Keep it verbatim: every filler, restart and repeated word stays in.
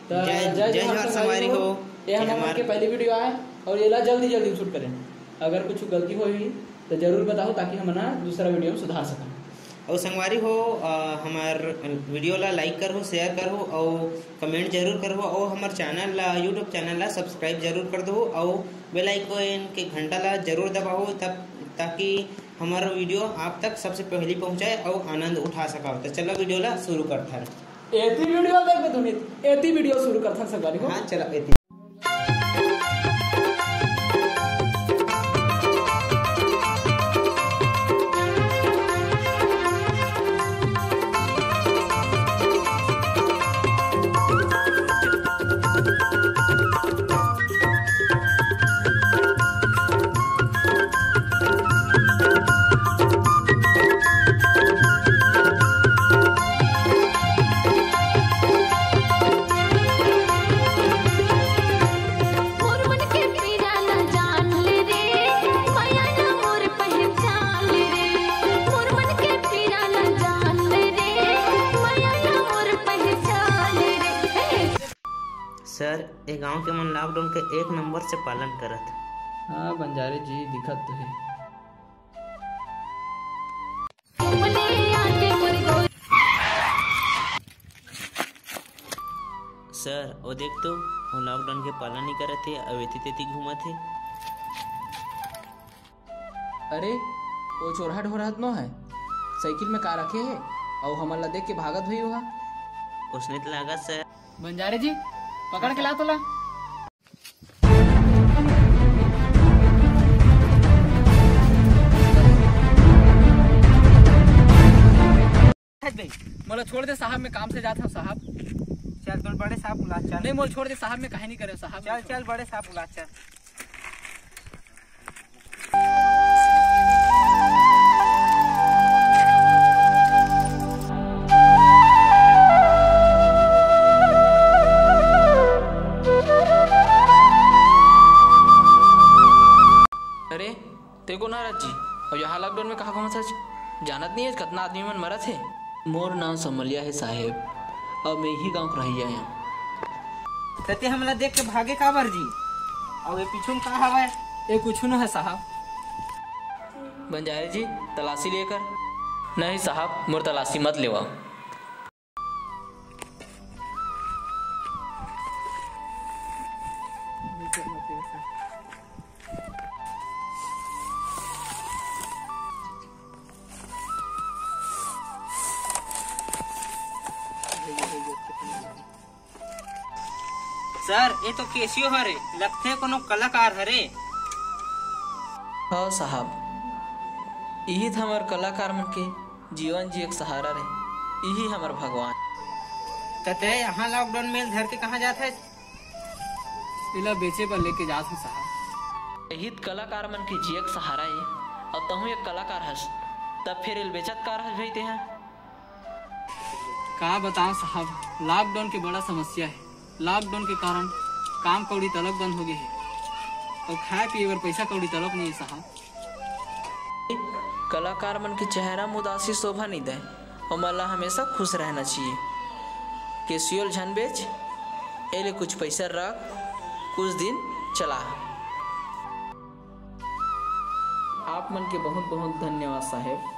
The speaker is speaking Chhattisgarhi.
त जय, जय जय जोहार जोहार संगवारी संगवारी हो। हो। ये जय हमर जोहार। के पहली वीडियो आय और ये ला जल्दी जल्दी शूट करें। अगर कुछ गलती होही तो जरूर बताओ, ताकि हमन ह दूसरा वीडियो में सुधार सकन। अउ संगवारी हो, अ, हमर वीडियो ला लाइक करहु, शेयर करहु अउ कमेंट जरूर करहु अउ हमर चैनल ला, YouTube चैनल ला सब्सक्राइब जरूर कर दहु अउ बेल आइकन के घंटा ला जरूर दबाओ, तब, ताकि हमर वीडियो आप तक सबसे पहली पहुंचाए अउ आनंद उठा सकाओ। तो चलो वीडियो ला शुरू करथन। एती वीडियो देखबे तुम, एती वीडियो शुरू करथन संगवारी हो। हाँ, चलो एती। मोर मन के पीरा ला जान ले रे, माया ना मोर पहचान ले रे। मोर मन के पीरा ला जान ले रे, माया ना मोर पहचान ले रे। सर, ए गांव के मन लॉकडाउन के एक नंबर से पालन करत। हाँ बंजारे जी, दिखत तो है। सर, ओ देख तो, ओ लॉकडाउन के पालन नइ करत हे, अउ एती तेती घूमत हे। अरे, ओ चोरहा ढोरहा तो नो है, साइकिल में का रखे हे, अउ हमन ला देख के भागत होही ओहा। उसने तो लागत सर। बंजारे जी, पकड़ के ला तोला। मोला छोड़ दे साहब, मैं काम से जात हूँ साहब। चल, तोर बड़े साहब बुला, चल। नहीं, मोला छोड़ दे साहब, मैं काहे नहीं करे साहब। चल, चल, बड़े साहब बुला, चल। अरे, ते कोन हरस जी? अउ यहाँ लॉकडाउन में कहाँ घूमत हस? जानत नहीं है कतना आदमी मन मरत हे? मोर नाम समलिया हे साहेब, अउ मैं इही गांव के रहइया हूँ। त ते हमला देख के भागे काबर जी? अउ ये पीछू में का हवय? ये कुछू न है साहब। बंजारे जी, तलाशी लेकर। नहीं साहब, मोर तलाशी मत लेवा। सर, ये तो केसियो हरे, लगथे कोनो कलाकार हरे। हाँ साहब, इही त हमर कलाकार मन के जीवन जिए के सहारा रे, इही हमर भगवान। त तैं यहाँ लॉकडाउन में धर के कहाँ जात हस? एला बेचे बर लेके जात हूँ साहब। इही त कलाकार मन के जिए के सहारा ए, अउ तहूँ एक कलाकार हस, त फेर एला बेचत का रहस भई तेहा? का बताओ साहब, लॉकडाउन के बड़ा समस्या हे। लॉकडाउन के कारण काम कौड़ी तलक बंद हो गए हे अउ खाए पिए बर पैसा कौड़ी तलक नहीं है साहब। कलाकार मन के चेहरा में उदासी शोभा नहीं दे, ओमन ला हमेशा खुश रहना चाहिए। केसियो ल झन बेच, एले कुछ पैसा रख, कुछ दिन चला। आप मन के बहुत बहुत धन्यवाद साहेब।